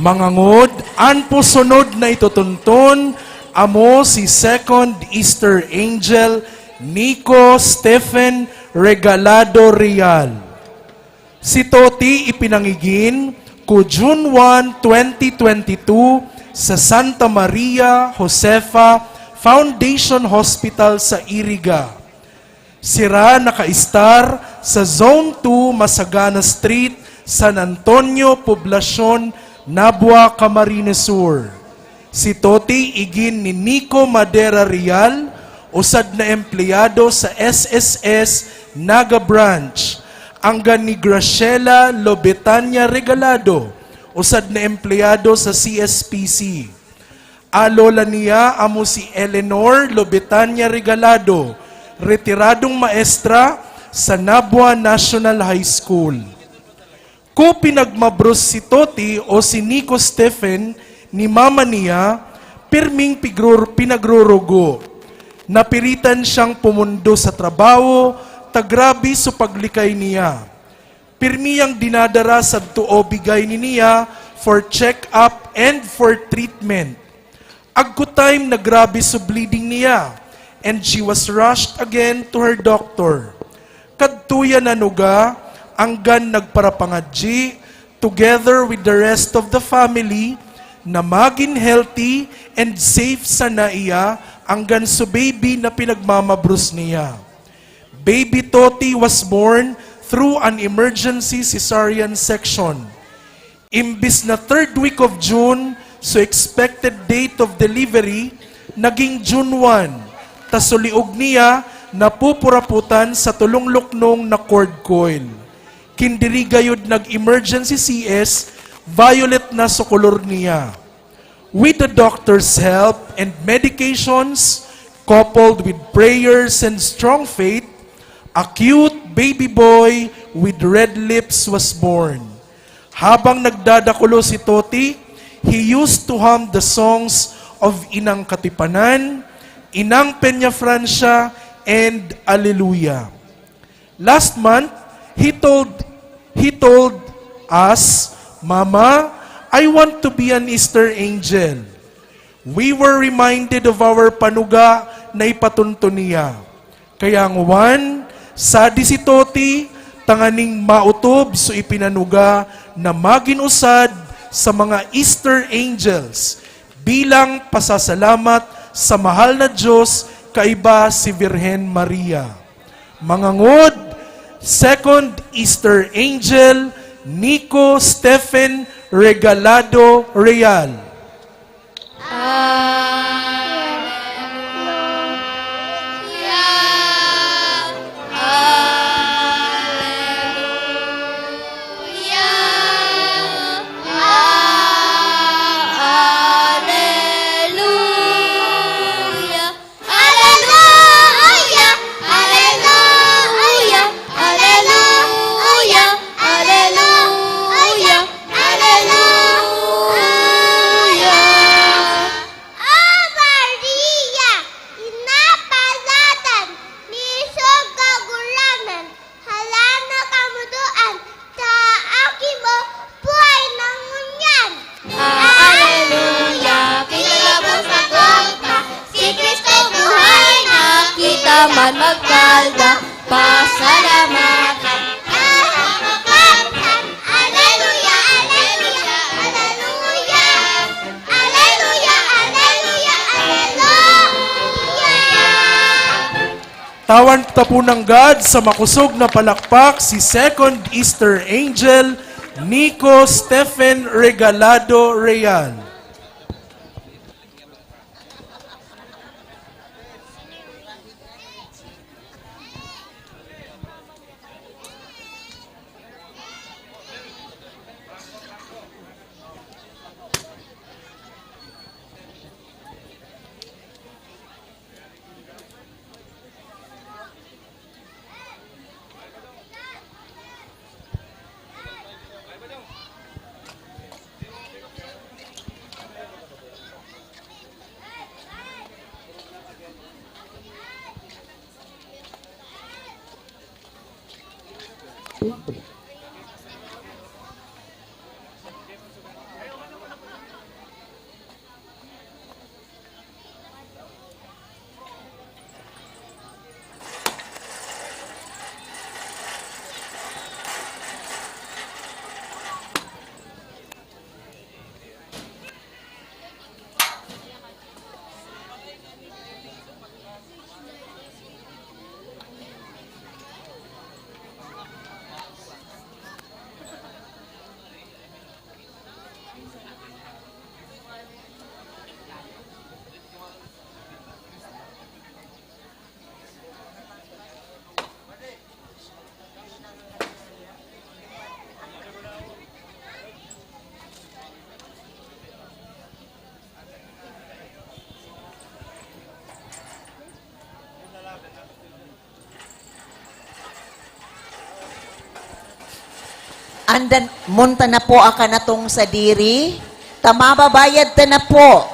Mga ngod, an pusunod na itutunton amo si Second Easter Angel Nico Stephen Regalado Real. Si Toti ipinangigin ku June one, twenty twenty-two sa Santa Maria Josefa Foundation Hospital sa Iriga. Sira nakaistar sa Zone two, Masagana Street, San Antonio, Poblacion, Nabua, Camarines Sur. Si Toti igin ni Nico Madera Real, usad na empleyado sa S S S Naga Branch, anggan ni Graciela Lobetania Regalado, usad na empleyado sa C S P C. An lola niya amo si Eleanor Lobetania Regalado, retiradong maestra sa Nabua National High School. Ku pinagmabros si Toti o si Nico Stephen ni mama niya, pirming pigrur-, pinagrurugo. Napiritan siyang pumundo sa trabaho, ta grabe so paglikay niya. Pirmi yang dinadara sadto o bigay niya for check-up and for treatment. Agkutime na grabe so bleeding niya, and she was rushed again to her doctor. Kadto iya nanuga, anggan nagparapangadyi, together with the rest of the family, na magin healthy and safe sana iya, anggan so baby na pinagmamabros niya. Baby Toti was born through an emergency cesarean section. Imbis na third week of June, so expected date of delivery, naging June one, ta so liog niya napupuraputan sa tolong luknong na cord coil. Kin diri gayod nag-emergency C S, violet na so kolor niya. With the doctor's help and medications, coupled with prayers and strong faith, a cute baby boy with red lips was born. Habang nagdadakulo si Toti, he used to hum the songs of Inang Katipanan, Inang Peñafrancia, and Alleluia. Last month, he told, he told us, "Mama, I want to be an Easter angel." We were reminded of our panuga na ipatunton niya. Kaya ngwan, sadi si Toti, tanganing maotob so ipinanuga na magin usad sa mga Easter angels bilang pasasalamat sa mahal na Diyos kaiba si Birhen Maria. Mga ngod, Second Easter Angel, Nico Stephen Regalado Real. Alleluia, alleluia, alleluia. Aleluya! Aleluya! Aleluya! Aleluya! Aleluya! O Maria, inapalatan, misog kagurangnan, hala na kamudoan, ta aki mo buhay na ngunyan. Aleluya! Pinalabos na kota, si Cristo buhay na, kita man magkalda, pasalamatan. Aleluya! Aleluya! Aleluya! Aleluya! Aleluya! Aleluya! Tawan ta po nanggad sa makosog na palakpak si Second Easter Angel Nico Stephen Regalado Real. Andan, munta na po akan atong sadiri. Ta mababayad ta na po.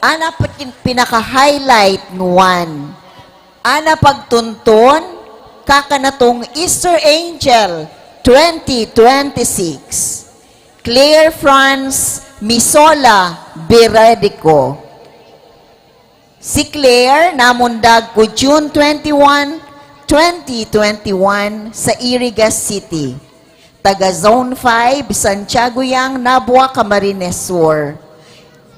Ana pa kin-, pinaka-highlight nuan. Ana pagtunton, kakan atong Easter Angel twenty twenty-six. Claire Franz Misola Beredico. Si Claire namundag ko June twenty-one, twenty twenty-one sa Iriga City. Taga Zone five, Santiago yang Nabua, Camarines Sur.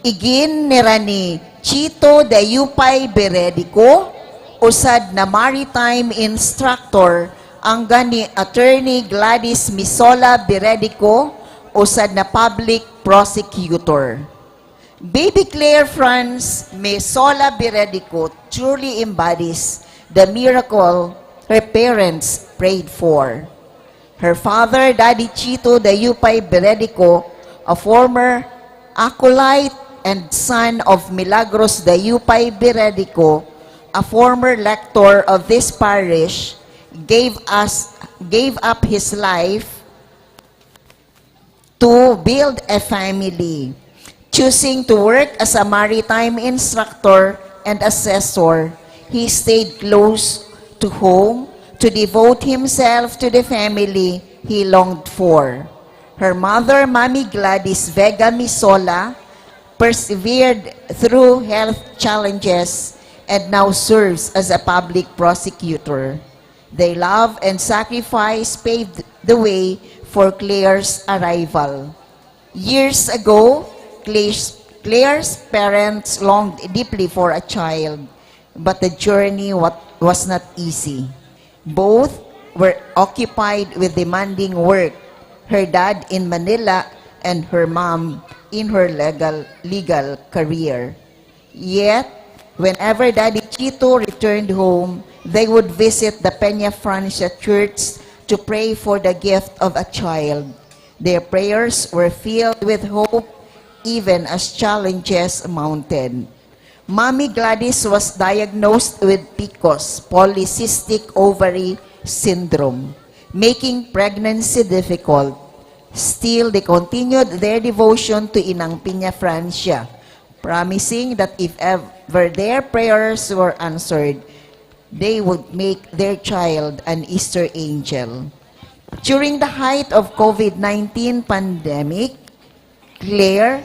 Igin nira ni Chito Dayupay Beredico, usad na maritime instructor, angga ni Attorney Gladys Misola Beredico, usad na public prosecutor. Baby Claire Franz Mesola Beredico truly embodies the miracle her parents prayed for. Her father, Daddy Chito Dayupay Beredico, a former acolyte and son of Milagros Dayupay Beredico, a former lector of this parish, gave us gave up his life to build a family. Choosing to work as a maritime instructor and assessor, he stayed close to home to devote himself to the family he longed for. Her mother, Mami Gladys Vega Misola, persevered through health challenges and now serves as a public prosecutor. Their love and sacrifice paved the way for Claire's arrival. Years ago, Claire's, Claire's parents longed deeply for a child, but the journey wa-, was not easy. Both were occupied with demanding work, her dad in Manila and her mom in her legal, legal career. Yet, whenever Daddy Chito returned home, they would visit the Peña Francia Church to pray for the gift of a child. Their prayers were filled with hope, even as challenges mounted. Mommy Gladys was diagnosed with PCOS, polycystic ovary syndrome, making pregnancy difficult. Still, they continued their devotion to Inang Peña Francia, promising that if ever their prayers were answered, they would make their child an Easter angel. During the height of COVID nineteen pandemic, Claire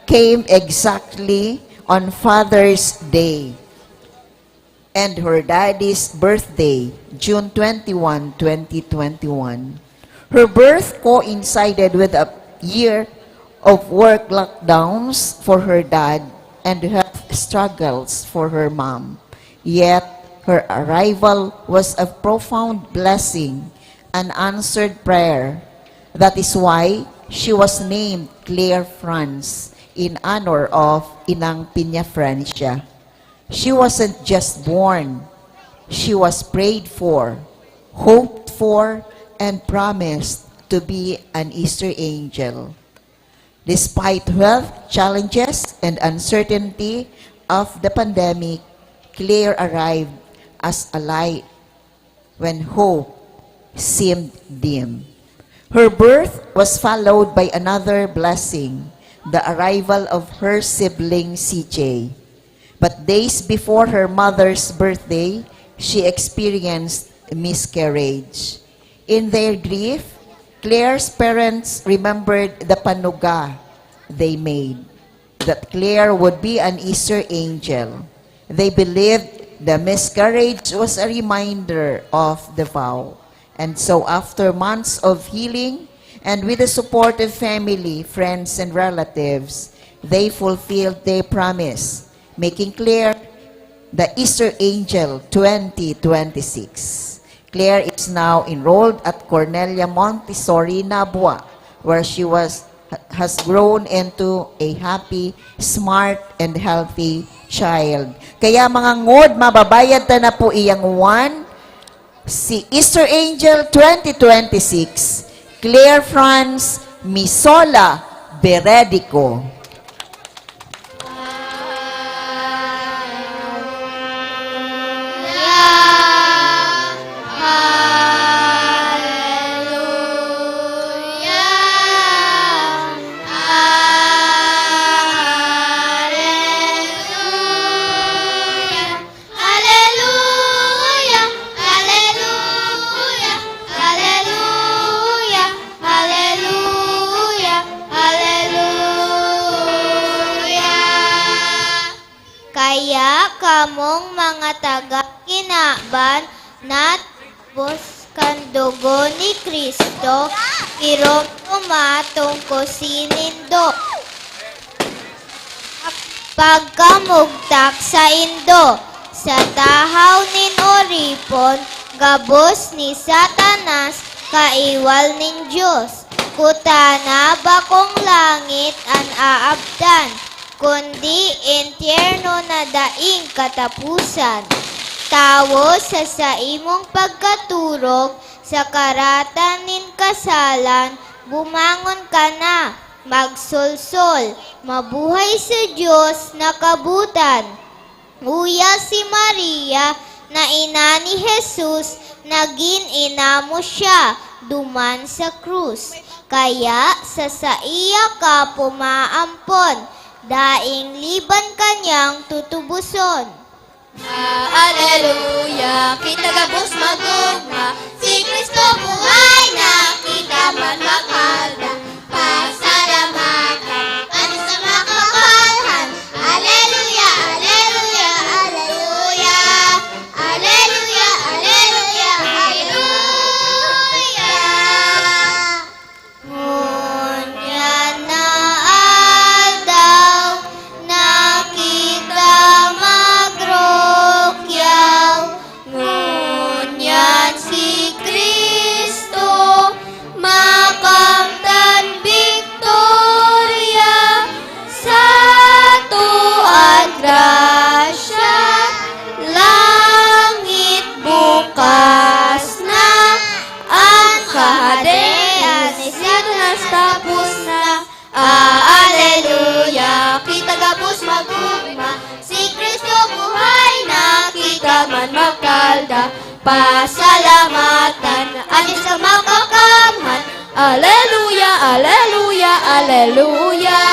came exactly on Father's Day and her daddy's birthday, June twenty-one, twenty twenty-one. Her birth coincided with a year of work lockdowns for her dad and health struggles for her mom. Yet, her arrival was a profound blessing, an answered prayer. That is why she was named Claire Franz in honor of Inang Peña Francia. She wasn't just born. She was prayed for, hoped for, and promised to be an Easter angel. Despite health challenges and uncertainty of the pandemic, Claire arrived as a light when hope seemed dim. Her birth was followed by another blessing, the arrival of her sibling, C J. But days before her mother's birthday, she experienced miscarriage. In their grief, Claire's parents remembered the panuga they made, that Claire would be an Easter angel. They believed the miscarriage was a reminder of the vow. And so, after months of healing, and with the support of family, friends, and relatives, they fulfilled their promise, making Claire the Easter Angel twenty twenty-six. Claire is now enrolled at Cornelia Montessori Nabua, where she was, has grown into a happy, smart, and healthy child. Kaya, mga ngod, mababayad ta na po iyang one, si Easter Angel twenty twenty-six, Claire Franz Misola Beredico. Kaya kamong mga taga kinaban na tubos kan dugo ni Cristo, iromdoma tungkosi nindo. Pagkamugtak saindo, sa tahaw nin oripon, gabos ni Satanas, kaiwal nin Dios. Kutana bakong langit an aabtan, kundi impyerno na daing kataposan. Tawo, sa saimong pagkaturog sa karatan nin kasalan, bumangon ka na, magsolsol, mabuhay sa Dios na kabotan. Uya si Maria na ina ni Jesus, nagin ina mo siya duman sa krus. Kaya sa saiya ka pumaampon, daing liban ka niyang tutuboson. Aleluya, kita gabos mag-ogma, si Cristo buhay na, kita man makalda. Pasalamatan an Dios na makakalhan. Aleluya, aleluya, aleluya. Aleluya, aleluya, aleluya. Ngunyan na aldaw na kita magrukyaw, ngunyan si Cristo makamtan biktorya. Sato an grasya, langit bukas na, an kahadean ni Satanas tapos na. Aleluya, kita gabos mag-ogma, si Cristo buhay na, kita man makalda. Pasalamatan an Dios na makakamhan. Aleluya, aleluya, aleluya.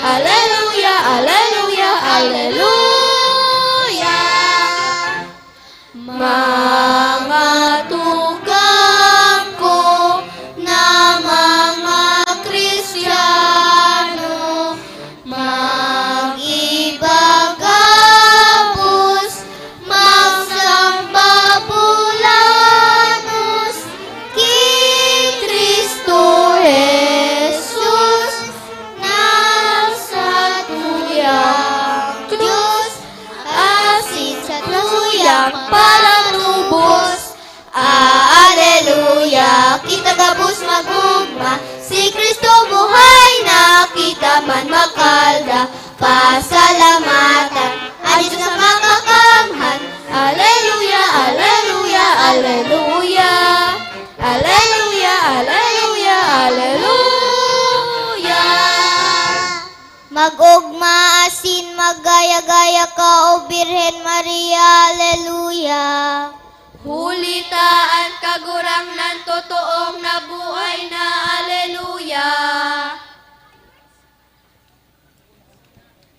Aleluya, aleluya, aleluya. Mga tugang ko na mga Kristiyano, mag-iba gabos, magsamba bulanos ki Cristo Jesus, na satuyang Dios, asin satuyang paratubos. Aleluya! Kita gabos mag-ogma, si Cristo buhay na, kita man makalda, pasalamatan an Dios na makakamhan. Aleluya, aleluya, aleluya. Aleluya, aleluya, aleluya. Mag-ogma asin maggaya-gaya ka, O Birhen Maria. Aleluya. Huli ta an Kagurangnan totoong nabuhay na. Aleluya.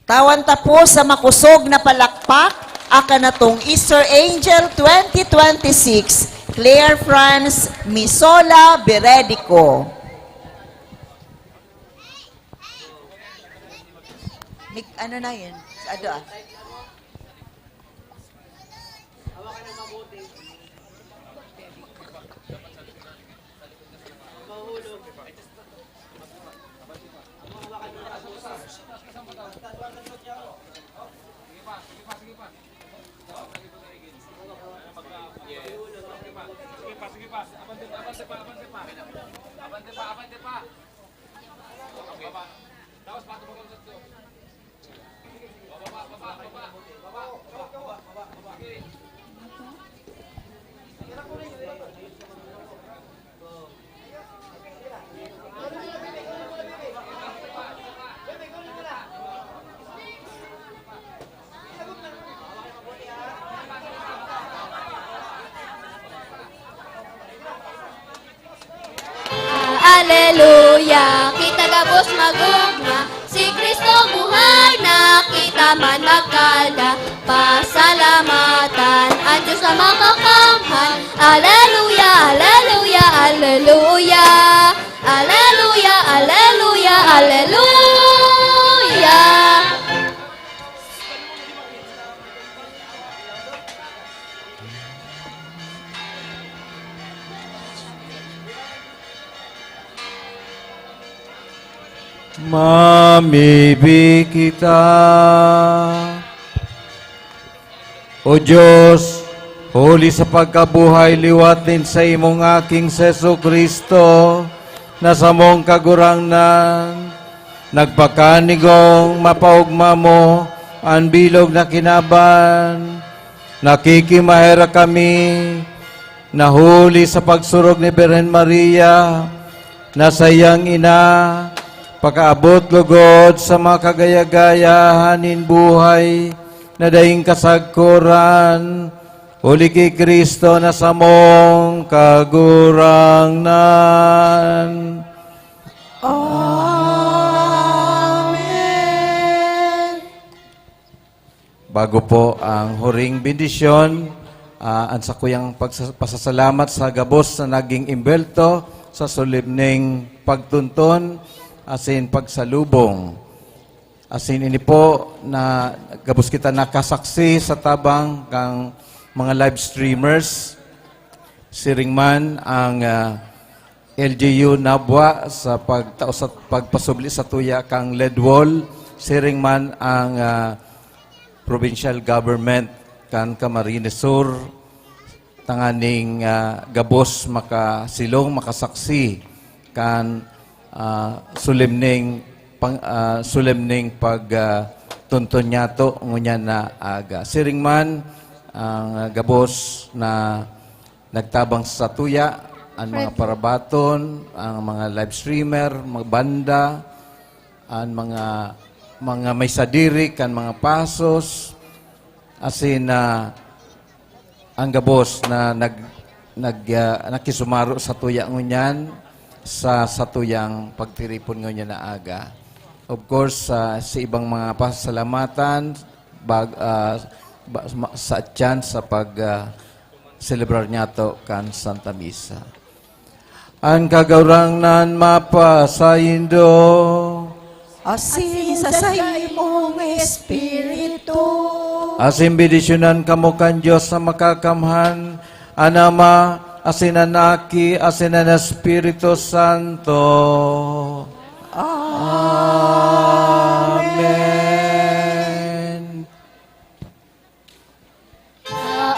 Tawan ta po sa makosog na palakpak, akanatong Easter Angel twenty twenty-six, Claire Franz Misola Beredico. Mig-, ano na yun? Sa ado, ah. Aleluya! Kita gabos mag-ogma, si Cristo buhay na, kita man magkalda, pasalamatan an Dios na makakamhan. Aleluya, aleluya, aleluya. Aleluya, aleluya, aleluya. Mamibi kita. O Diyos, huli sa pagkabuhay liwat nin saimong Aking si Jesu-Cristo, na samong Kagurangnan, nagpakanigong mapaogma mo an bilog na kinaban. Nakikimaherak kami na huli sa pagsurog ni Birhen Maria, na saiyang ina, pakaabot lugod sa mga kagaya-gayahan nin buhay na daing kasagkoran, huli ki Cristo na samong Kagurangnan. Amen. Bago po ang huring bendisyon, ah, an sakuyang pagsa-, pasasalamat sa gabos na naging imbelto sa solemneng pagtunton asin pagsalubong. Asin ini po na gabos kita nakasaksi sa tabang kang mga live streamers. Siring man ang, ah, L G U Nabua sa pagtao sa pagpasubli sa tuya kang lead wall, siring man ang, ah, provincial government kan Camarines Sur, tanganing, ah, gabos makasilong, makasaksi kan, ah, solemneng pang-, ah, solemneng pag, ah, tunton niyato ngunyan na aga. Siring man ang, ah, gabos na nagtabang sa tuya, an mga parabaton, ang mga live streamer, mga banda, an mga, mga may sadiri kan mga pasos, asin na ang gabos na nag-, nag-, ah, nakisumaro sa tuya ngunyan sa satuyang pagtiripon ngunyan na aga. Of course, ah, sa ibang mga pasalamatan, bag-, ah, ba-, ma-, sa tiyan sa pag, ah, selebrar niyato kan Santa Misa. An Kagurangnan mapasaindo. Asin sa saimong espiritu. Asin bendisyonan kamo kan Dios na Makakamhan, an Ama, asin an Aki, asin an Espiritu Santo. Amen.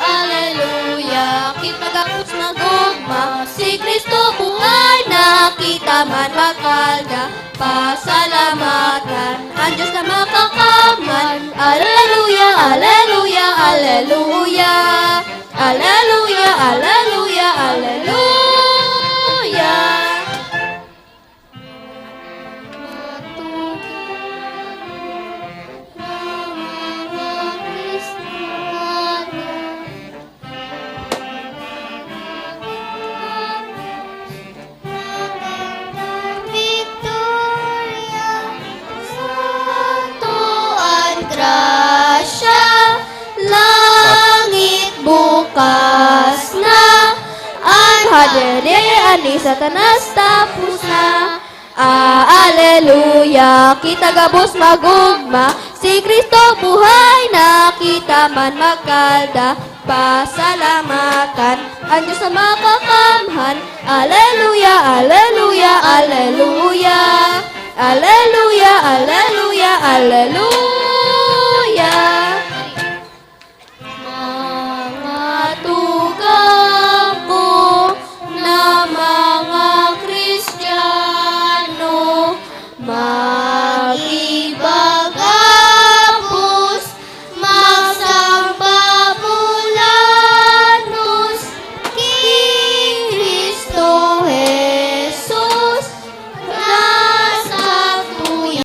Aleluya, kita gabos magugma, si Cristo buhay na, kita man makalda, pasalamatan an Dios na Makakamhan. Aleluya, aleluya, aleluya. Aleluya, aleluya, aleluya. Victoria, santo an grasya, langit bukas na, an haderia ni Satanas tapos na. Ah, aleluya, kita gabos magugma, si Cristo buhay na, kita man magkalda, pasalamatan an Dios na Makakamhan. Aleluya, aleluya, aleluya. Aleluya, aleluya, aleluya.